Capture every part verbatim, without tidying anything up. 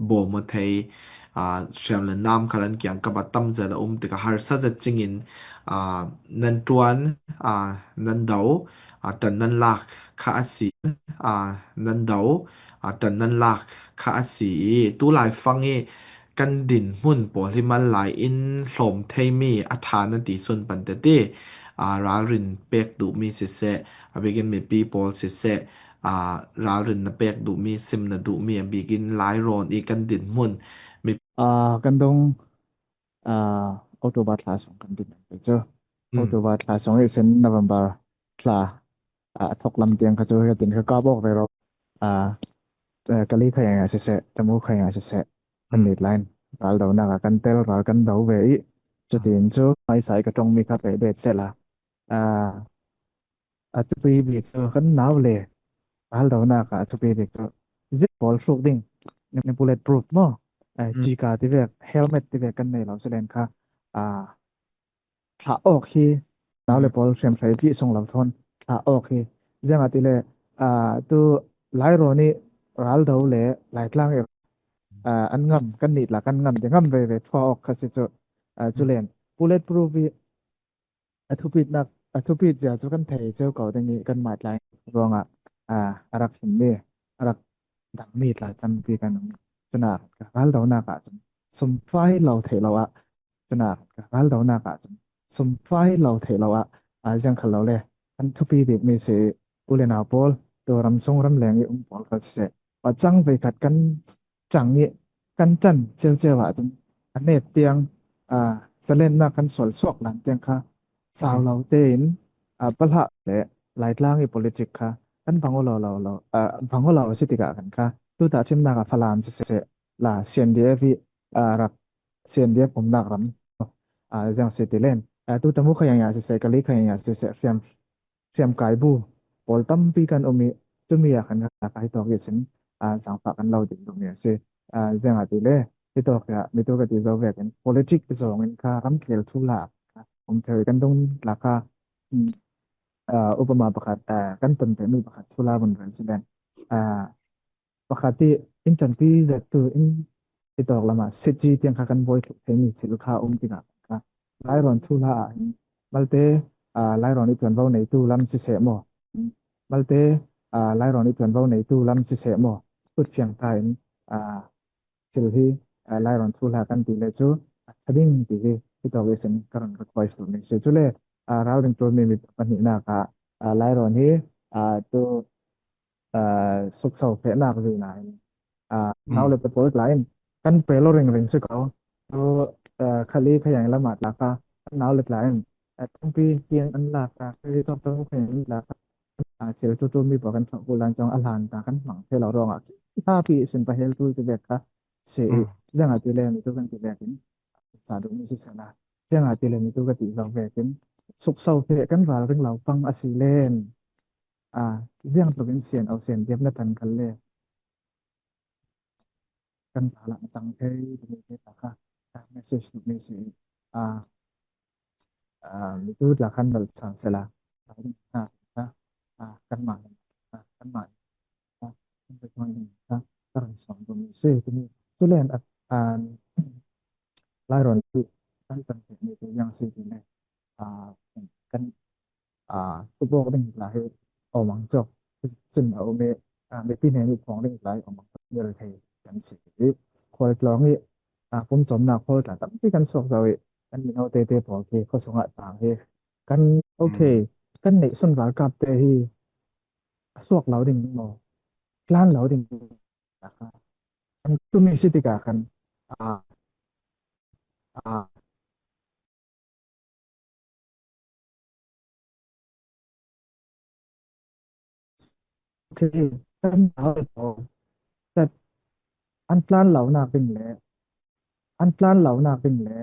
bawm a thei, aa, hriam le nam khal an kiang kap a tam zet a um tikah harsa zet cingin, aa, nan ṭuan, aa, nan do, aa, ṭan nan lak kha a si, aa, nan do, aa, ṭan nan lak kha a si i, tu laifang i kan dinhmun pawl hi mal lai in hlawm theimi a ṭha nan ti sun pan tete, aa, ralrin pek duhmi siseh, a bikin mipi pawl siseh, aa, ralrin na pek duhmi, sim na duhmi, a bikin lairawn i kan dinhmun mi, aa, kan dong, aa, October thla sawng kan din pei cu. Hmm. October thla sawng i sin November thla, aa, a thok lam tiang kha cu ka tin ka kap awk ve ro. Aa, eh, Kali kha yang a siseh, Tamu kha yang a siseh, kan nit lai in raldonak ah kan tel, ral kan do ve i, cutin cu hmaisa i ka ṭongmi kha pe bet seh la. Aa, a thupi bik cu kan nau le raldonak ah a thupi bik cu zip pawl hruk ding, ni bullet proof maw? Ai, mm, cika tivek, helmet tivek kan nei lo si len kha, aa, thlah awk hi, nau le, mm, pawl hriamhrei ti sung lo thawn thlah awk hi. Ziangahtile, aa, tu lairawn i raldo le Laitlang i, aa, an ngam, kan nih tla kan ngam ti ngam veve thua awk kha si cu, aa, cu, mm, len bullet proof i a thupitnak, a thupit zia cu kan thei cio ko ding i kan mah tlai ruangah, aa, a rak himmi, a rak dangmi tla tampi kan um. Cunak ka raldonak ah cun sumfai lo theih lo ah, cunak ka raldonak ah cun sumfai lo theih lo ah, aa, ziang khal lo le kan thupi bikmi si i, u le nau pawl, tu ramsung ramleng i um pawl kha siseh, a cang veikhat kan cang i kan ṭan ceuceu ahcun a net tiang, aa, zalennak kan sual suak lan tiang kha sau lo tein, aa, Palhah le Laitlang i politic kha kan bang aw lo, lo, lo, aa, bang aw lo a si tikah kan kha tu tahṭhimnak ah Falam siseh la C N D F i, aa, rak C N D F umnak ram, aa, ziang si ti len, aa, tu Tamu kha yang ya siseh, Kali kha yang ya siseh, hriam hriamkai bu pawl tampi kan um i, cumi ah khan ka kai tawk i sin, aa, zaangfah kan lo ding duhmi a si. Aa, ziangahtile hitawk ah mitu ka ti zo vekin politic zongin kha ramkhel thuhla kha um theu i kan dung lak kha, um, aa, upama pakhat, aa, kan ton pehmi pakhat thuhla vun rel si len. Aa, pakhat i in ṭanpi zettu in hitawk lamah sitci tiang kha kan buai thluh theimi thil kha um tikah kha lairawn thuhla ah hin malte, aa, lairawn i ṭuanvo neitu lam siseh maw? Malte, aa, lairawn i ṭuanvo neitu lam siseh maw? Ut fiang ta in, aa, thil hi, aa, lairawn thuhla kan ti le cu a ṭha ding ti hi hitawk i sin ka run request tu mi si. Cule, aa, ralring ṭuanmi mi pahnihnak ah, aa, lairawn hi, aa, tu aa, sukso fehnak zui nain, aa, mm, nau le pawl tla in kan pe lo ringring si ko. Tu, aa, Kali kha yang lamah tla kha kan nau le tla in, aa, tampi tiang an lak a, kha hi tawk tawk kha an lak a, aa, thil tutu mi pawl kan thawh kulan cawng a hlan ta kan hmang thei lo ruangah khi hlapi sin pahel tu ti vek kha si i, mm, ziangahtile mitu kan ti vekin sa duhmi si sehla, ziangahtile mitu ka ti zo vekin sukso feh kan ralring lo pang a si len. Aa, ziang tlukin sian au sian diap na tan kal le kan pala na cang thei timi te ta kha, aa, message tu mi si, aa, aa, mitu tla khan bal sang sela, aa, aa, aa, kan ma, aa, kan ma, aa, kan pe tuan ding, aa, ka ran sawm tu mi si timi. Tulen, aa, aa, lairawn tu kan tan thei mi tu yang si tu ne, aa, kan aa, thupawk ding tla hi awmang cawk cin a um i, aa, mipi hnen i phawng ding tla hi awmang cawk i rel thei kan si i, khualtlawng i, aa, pumcawmnak khual tla tampi kan suak zo i, kan mino tete pawl khi khuasung ah tang hi kan, okay, mm, kan neihsun ralkap te hi a suak lo ding maw, tlan lo ding, kan tumi si tikah kan, aa, aa, okay, kan, kan an tlan lonak ding le an tlan lonak ding le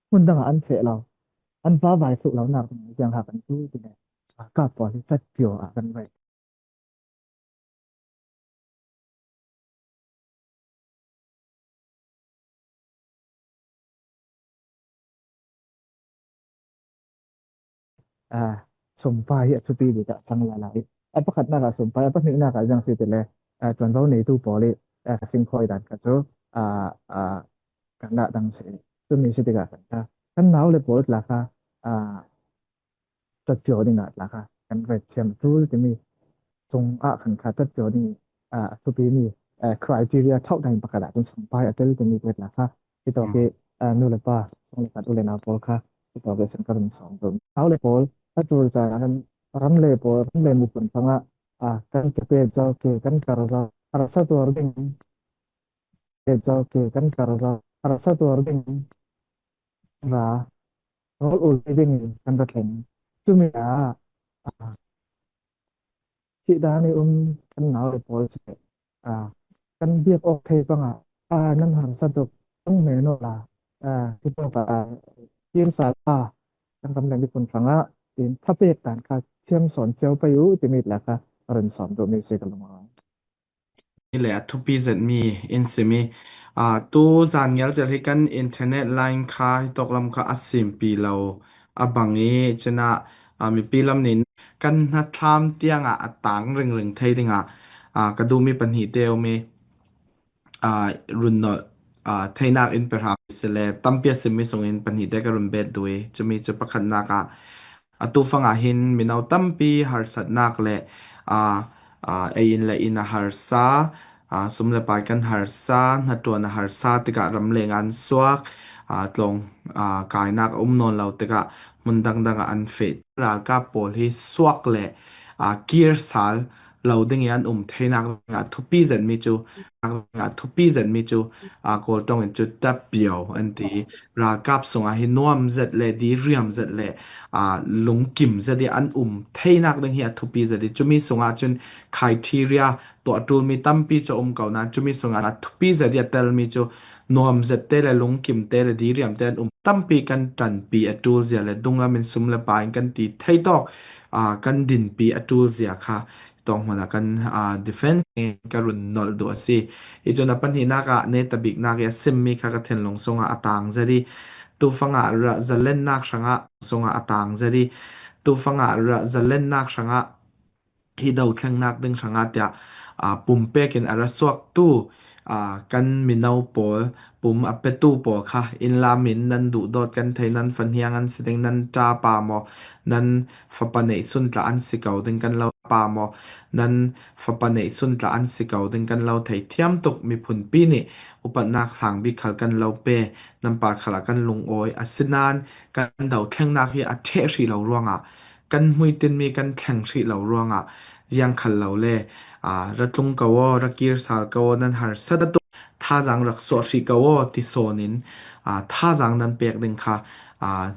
hmun dangah an feh lo, an vavai thluh lonak ding le ziang ha kan tu ti le, aa, ka pawl hi tat pio ah kan rei. Aa, sumpai hi a thupi bik ah cang lala i, a pakhatnak ah sumpai, a pahnihnak ah ziang si ti le, aa, ṭuanvo neitu pawl i, a, ka fingkhawi dan kha chu, a, a, kan lah dang si. Tumi si tikah khan kha kan nau le pawl tla kha, a, tat piau dingah tla kha kan ret thiam tul timi sungah khan kha tat piau ding, a, a thupi mi, a, criteria thauh dang pakhat ah cun sangpai a tel timi te tla kha hitawk hi, a, nu le pa, sung le khat u le nau pawl kha hitawk hi sin ka run sawm tul. Nau le pawl a tul caan ah kan ram le pawl, ram le miphun hrangah, a, kan ke pek zo ke, kan kar zo, harsa tuar ding, pek zo ke, kan kar zo, harsa tuar ding, ra, rawl ul ding kan ra thleng. Cumi ah, a, thih dan i um kan nau le pawl si, a, kan biak awk thei pangah, a, nan harsa tuk, kan men aw la, a, hitawk ah, a, kir sal a, kan ram le miphun hrangah, in thapek dan kha thiam sawn cio pei uh timi tla kha a run sawm duh mi si ka lung a. Ni le a thupi zet mi in simi, a, tu zan ngial zel hi kan internet line kha hitawk lam kha a simpi lo a bang i cina, a, mipi lam nin kan hnathlam tiangah a tang ringring thei dingah, a, ka duhmi pahnih te um i, a, run nolh, a, theinak in pe hram si le tampi a simmi sungin pahnih te ka run bet duh i cumi cu pakhatnak ah, a, tufang ah hin mino tampi harsatnak le, a, a, ei in le in a harsa, a, sum le pai kan harsa, hnaṭuan a harsa tikah ramleng ah an suak, a, tlawng, a, kainak a um nawn lo tikah hmun dangdang ah an feh. Ralkap pawl hi suak le, a, kir sal lo ding i an um theinak dingah thupi zetmi cu, nak dingah thupi zetmi cu, a, Kawl ṭawng in cu tat piau an ti. Ralkap sungah hi nuam zet le diriam zet le, a, lungkim zet i an um theinak ding hi a thupi zet i cumi sungah cun criteria tuah ṭulmi tampi cu a um ko nain cumi sungah a thupi zet i a telmi cu nuam zet te le lungkim te le diriam te an um tampi kan ṭanpi a ṭul zia le dunglam in sum le pa in kan ti thei tawk, a, kan dinpi a ṭul zia kha tawng hmun ah kan, aa, defense in ka run nolh duh a si. I cun a pahnihnak ah netabiknak i a simmi kha ka thinlung sungah a tang zet i, tufang ah ra zalennak hrangah sungah a tang zet i, tufang ah ra zalennak hrangah hi dothlengnak ding hrangah tiah, aa, pumpek in a ra suaktu, aa, kan mino pawl, pum a petu pawl kha in lam in nan duhdawt kan thei, nan fahniang an si ding, nan ṭapa maw, nan fapa neihsun tla an si ko ding kan lo pa maw, nan fapa neihsun tla an si ko ding kan lo thei thiam tuk, miphunpi nih upatnak sang bik khal kan lo pe, nan par khal ah kan lungawi, asinain kan dothlengnak hi a ṭheh hrih lo ruangah, kan hmuitinmi kan thleng hrih lo ruangah, ziang khal lo le, aa, ra tlung ko aw, ra kir sal ko aw, nan harsa tuk, thazaang rak suah hrih ko aw, ti sawn in, aa, thazaang nan pek ding kha, aa,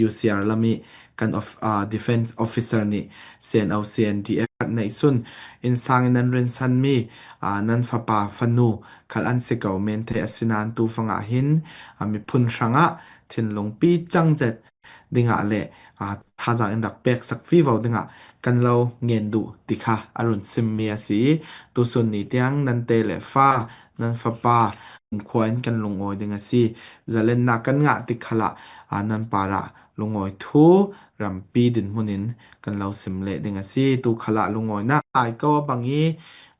U C R lam i kan of-, aa, defense officer nih C N O C N D F khat neihsun innsang in nan rinsanmi, aa, nan fapa fanu khal an si ko men thei, asinain tufang ah hin, aa, miphun hrangah thinlungpi cang zet dingah le, aa, thazaang in rak peksak vivo dingah kan lo ngen duh ti kha a run simmi a si. Tusun ni tiang nan te le fa, nan fapa, kumkhua in kan lungawi ding a si. Zalennak kan ngah tik khalah, aa, nan parah lungawi thu rampi dinhmun in kan lo sim leh ding a si. Tu khalah lungawinak ai ko a bang i,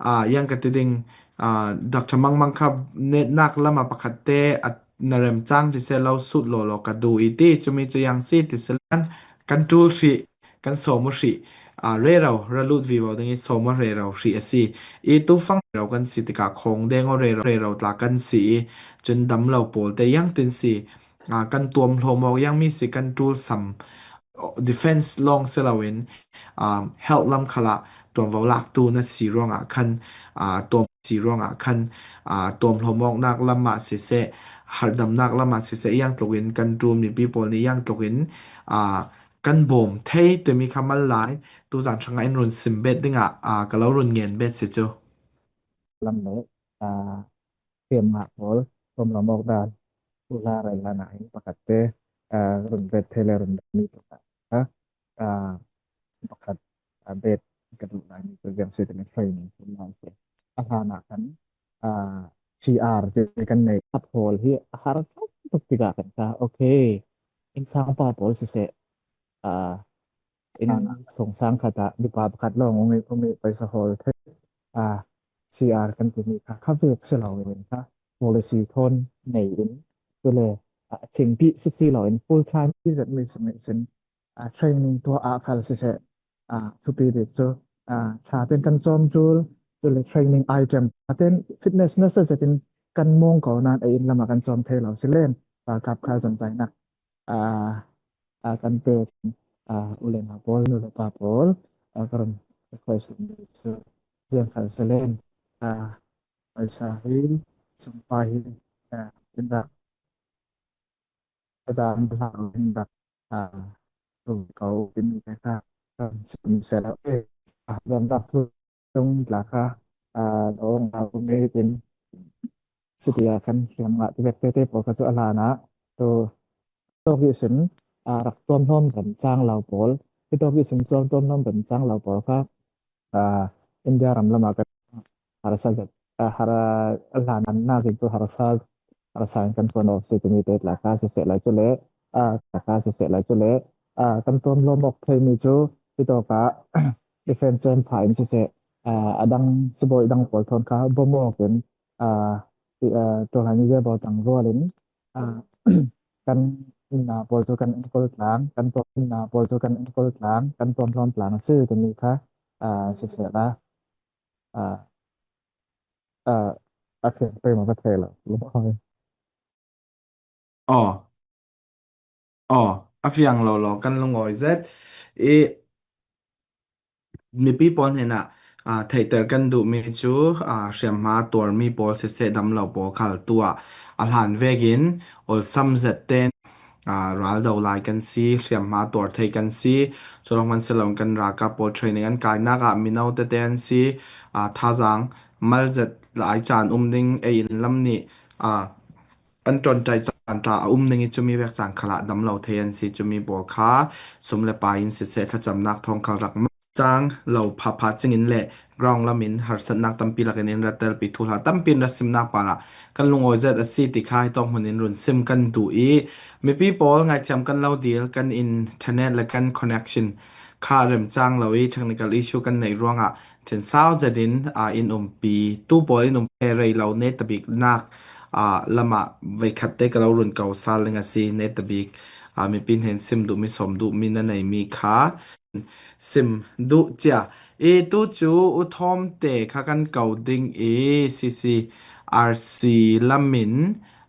aa, yang ka ti ding, aa, Doctor Mangmang kha netnak lamah pakhat te a na remcang ti seh lo sut lawlaw ka duh i ti, cumi cu yang si ti seh kan, kan ṭul hrih, kan sawm aw hrih, aa, rero ra lut vivo ding i sawm aw rero hrih a si. I tufang rero kan si tikah khawng deng aw rero, rero tla kan si i cun dam lo pawl te yang tin si, aa, kan tuam hlawm awk yang mi si kan ṭul sam, defense lawng si loin, um, health lam khalah tuamvo laktu na si ruangah khan, aa, tuam si ruangah khan, aa, tuam hlawm awknak lamah siseh, harhdamnak lamah siseh, iang tlukin kan ṭul mipi pawl nih iang tlukin, aa, kan bawm thei timi kha mal lai, tuzan hrangah in run sim bet dingah, aa, ka lo run ngen bet si cu. Lam le, aa, thiam ngah pawl, tuam hlawm awk dan, tu hla rel hlan ah hin pakhat te, aa, run bet thei le run bet mi pakhat, aa, pakhat, aa, bet ka duh lai mi cu ziang si timi training tu lai si. A hlan ah khan, aa, C R ti kan nei, a pawl hi a har tuk tikah kan kha, okay, innsang pa pawl siseh, aa, inn sungsang khat ah mipa pakhat lawng um i, um i paisa hawl thei, aa, C R kan timi kha kha vek si lo in kha policy thawn nei in, chule a thingpi si si lo in full time i zat mi sung in sin, a training tua a khal siseh, a thupi bik chu, a ṭha ten kan chawm tul, chule training item ṭha ten fitness nasa zetin kan mawng ko nan ei in lama kan chawm thei lo si len, a kap kha zon zaina a, a kan pek, a, u le nau pawl, nu le pa pawl, a, ka rawn request chu ziang khal se len, a, paisa hi, sum pa hi, a, in rak, a zan hla in rak, a, tu ko in ni ka, ka sim se lo e, a, zan rak tu tung la kha, a, lo ong a um e tin, City a kan hliam ngah ti vek tete pawl kha chu a hlan a, tu tawk hi sin, a, rak tuam hlawm remchang lo pawl, hi tawk hi sin chuan tuam hlawm remchang lo pawl kha, a, India ram lamah kan harsa zet, a, har, a hlan an nak in chu harsa, harsa in kan phone off si ti mi te tla kha siseh lai chu le, a, tla kha siseh lai chu le, a, kan tuam hlawm awk thei mi chu hi tawka defense chen pha in siseh, a, a dang sibawi dang pawl thawn kha bomb awk in, a, ti, a, ṭawlhai ni zia bo tang rualin, a, kan inna pawl chu kan enkawl tlang, kan tuam inna pawl chu kan enkawl tlang, kan tuam hlawm tlang a si ti mi kha, a, siseh la, a, a, a fiang pawimawh ka thei lo, lungawi. Aw. Aw, a fiang lo lo kan lungawi zet. I mipi pawl hnenah, a, theihter kan duh mi chu, a, hriamhma tuar mi pawl siseh damlo pawl khaltu a, a hlan vekin awlsam zet ten, a, ral do lai kan si, hriamhma tuar thei kan si, chulawk hman se lo kan ralkap pawl training an kai nak a mino te te an si, a, thazang mal zet lai chan um ding ei in lam ni, a, an ṭawnṭai chan tla a um ding i chumi vek chan khalah damlo thei an si, chumi pawl kha sum le pai in siseh thlachamnak thawng khal rak ma chang lo pha pha chingin le ground lamin harsatnak tampi lakin in ra telpi thuhla tampi in ra simnak parah kan lungawi zet a si ti kha hi tawk hmun in run sim kan duh i mipi pawl ngaithiam kan lo dil, kan internet le kan connection kha remchang lo i technical issue kan neih ruangah thinsau zetin, a, in umpi tu pawl in umpi rei lo netabik nak, a, lamah veikhat te ka lo run ko sal ding a si, netabik, a, mipi hnen sim duh mi sawm duh mi na nei mi kha sim duh chia. I tu chu u Thawmte kha kan ko ding i C C R C lamin,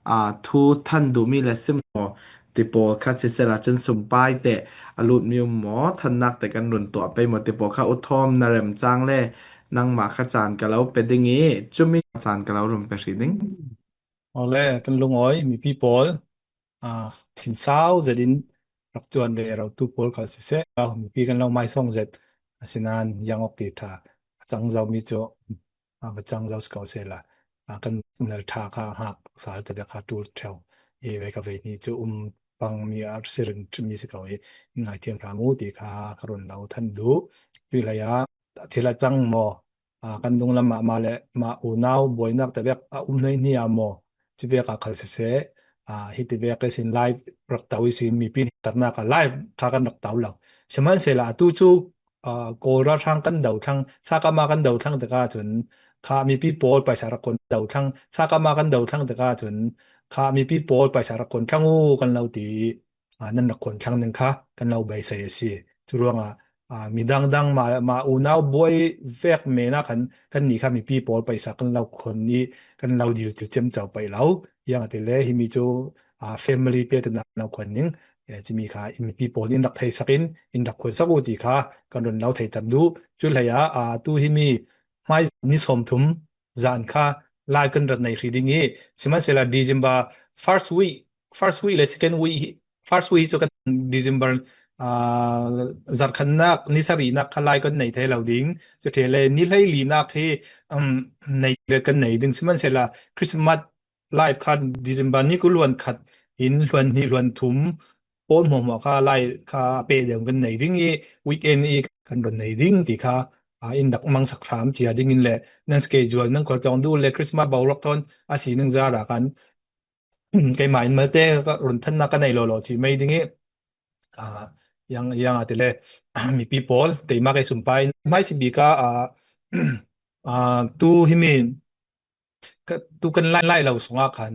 a, thu than duh mi le sim maw ti pawl kha sisela chun sumpai te a lut mi um maw, thannak te kan run tuah pei maw ti pawl kha u Thawm na remchang le nangmah kha chan ka lo pe ding i, chumi chan ka lo run pe hrih ding. Awle, kan lungawi, mipi pawl, a, thinsau zetin rak tuan ve ro tu pawl khal siseh, a, mipi kan lo maisawng zet, asinan yang awk ti ṭha, a chang zo mi chu, a, va chang zo si ko sela, a, kan nal ṭha kha hak sal te bek kha tul theu, i ve ka ve ni chu um pang mi a sirin mi si ko i, ngaithiam hram u ti kha ka run lo than duh, tui lai a, thil a chang maw, a, kan dung lam mahmah le mah unau buainak te vek a um hnai hnia maw? Chu vek a khal siseh, a, hiti vek i sin live rak tau i sin mipi tarnak a live kha kan rak tau lo. Sihmanhsela a tu chu, a, Kawl ralhrang kan do thlang, sakama kan do thlang teka chun kha mipi pawl paisa rak kon do thlang, sakama kan do thlang teka chun kha mipi pawl paisa rak kon thlang u kan lo ti. A, nan rak kon thlang ding kha kan lo beisei a si. Churuangah, a, midang dang mah, mah unau buai vek mena kan, kan ni kha mipi pawl paisa kan lo kon i kan lo dil chu chem chau pai lo. Yang a ti le himi chu, a, family pe te na lo kon ning. E, chimi kha i mipi pawl in rak theisak in, in rak kon sak u ti kha kan run lo thei tam duh. Chu hlei a, a, tu himi hmai ni sawm thum zan kha live kan rat nei hri ding i. Sihmanhsela December first week, first week le second week hi, first week hi chu kan December, a, zarh khatnak, ni sarihnak kha live kan nei thei lo ding. Chu thei le ni hlei linak hi, um, nei le kan nei ding. Sihmanhsela Christmas live kha December ni kul hluan khat in hluan hnih hluan thum pawl hmuahhmuah kha live kha a pe deuh kan nei ding i weekend i kan rawn nei ding ti kha, a, in rak mangsak hram chia dingin le nan schedule nan kawl tawng duh le Christmas boruak thawn a si ning zara kan keimah in malte ka rawn thanna ka nei lo lo chi mai ding i, a, yang, yang a ti le, mipi pawl, teimak e sumpai, hmai si bik a, a, Aa, tu hi mi, ka, tu kan lai, lai lo sungah khan,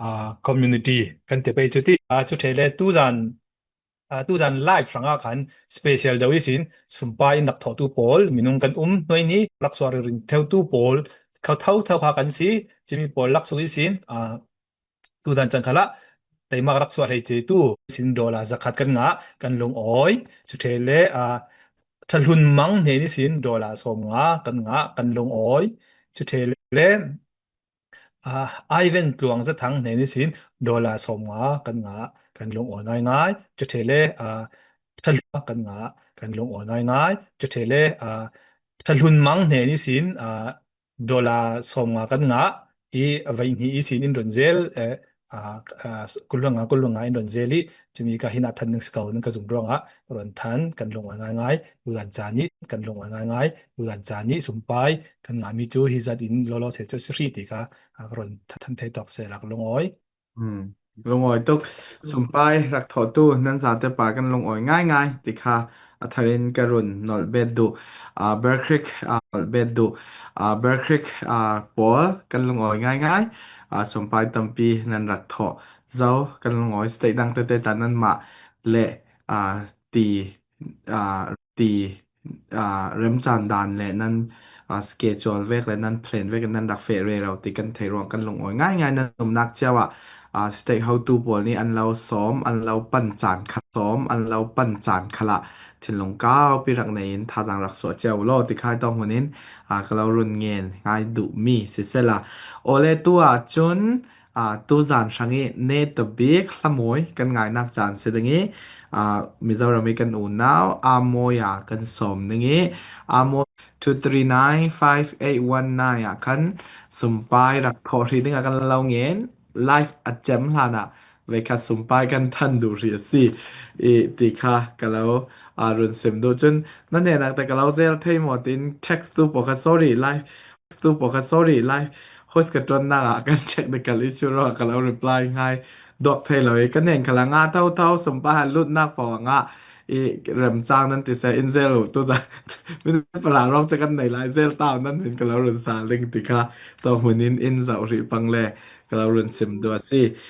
aa, community kan ti pei cuti, aa, cu ṭhe le tuzan, aa, tuzan live hrangah khan special deuh ihsin sumpai in rak thawhtu pawl, minung kan um hnuai ni, rak suah ringring theutu pawl, kha tho, tho kha kan si, cimi pawl lak sung ihsin, aa, tuzan cang khalah teimak rak suah hleice tu sin dollar zakhat kan ngah, kan lungawi. Cu ṭhe le, aa, ṭhahlun mang hnen ihsin dollar sawmnga kan ngah, kan lungawi. Cu ṭhe le, aa, Ivan Tluang Zathang hnen ihsin dollar sawmnga kan ngah, kan lungawi ngaingai. Cu ṭhe le, aa, ṭhahlun kan ngah, kan lungawi ngaingai. Cu ṭhe le, aa, ṭhahlun mang hnen ihsin, aa, dollar sawmnga kan ngah i, a veihnih ihsin in run zel, eh, aa, aa, kul le nga, kul le nga in run zel i, cumi ka hin a than ning si ko nan ka zum ruangah ka run than, kan lungawi ngaingai, tuzan caan i, kan lungawi ngaingai, tuzan caan i sumpai kan ngahmi cu hi zat in lawlaw se cu si hrih ti kha, aa, ka run than thei tawk sehla ka lungawi. Hmm. Lungawi tuk. Sumpai rak thawhtu nan zate pa kan lungawi ngaingai ti kha a thar in ka run nolh bet duh. Aa, Berkrik, aa, nolh bet duh. Aa, Berkrik, aa, pawl kan lungawi ngaingai. Aa, sumpai tampi nan rak thawh zo kan lungawi, state dang tete tla nanmah le, aa, ti, aa, ti, aa, remcaan dan le nan, aa, schedule vek le nan plan vek in nan rak feh rero ti kan theih ruang kan lungawi ngaingai. Nan umnak cio ah, aa, state hotu pawl nih an lo sawm, an lo pan caan kha, sawm, an lo pan caan khalah thinlung kaupi rak nei in thazaang rak suah cio u law ti kha hi tawng hun in, aa, ka lo run ngen ngai duhmi sisehla. Awle tu ah cun, aa, tuzan hrang i netabik hlamawi kan ngainak caan si ding i, aa, Mizoram i kan unau Aa Mawi ah kan sawm ding i, Aa Mawi two three nine five eight one nine ah khan sumpai rak thawh hrih ding ah kan lo ngen. Live a cem hlan ah veikhat sumpai kan than duh hrih a si i ti kha ka lo, aa, run sim duh. Cun na hnenah te ka lo zel thei maw tiin text tu pawh kha, sorry, live tu pawh kha, sorry, live host ka ṭuannak ah kan technical issue ruangah ka lo reply ngai duak thei lo i, ka hnen khalah ngah thotho, sumpai han lutnak paoh ah ngah i, remcang nan ti seh in zel u, tu zah minute parah ruang cu kan nei lai, zel ta u, nan min ka lo run sal ding ti kha tawng hun in in zoh hrih pang le ka lo run sim duh a si.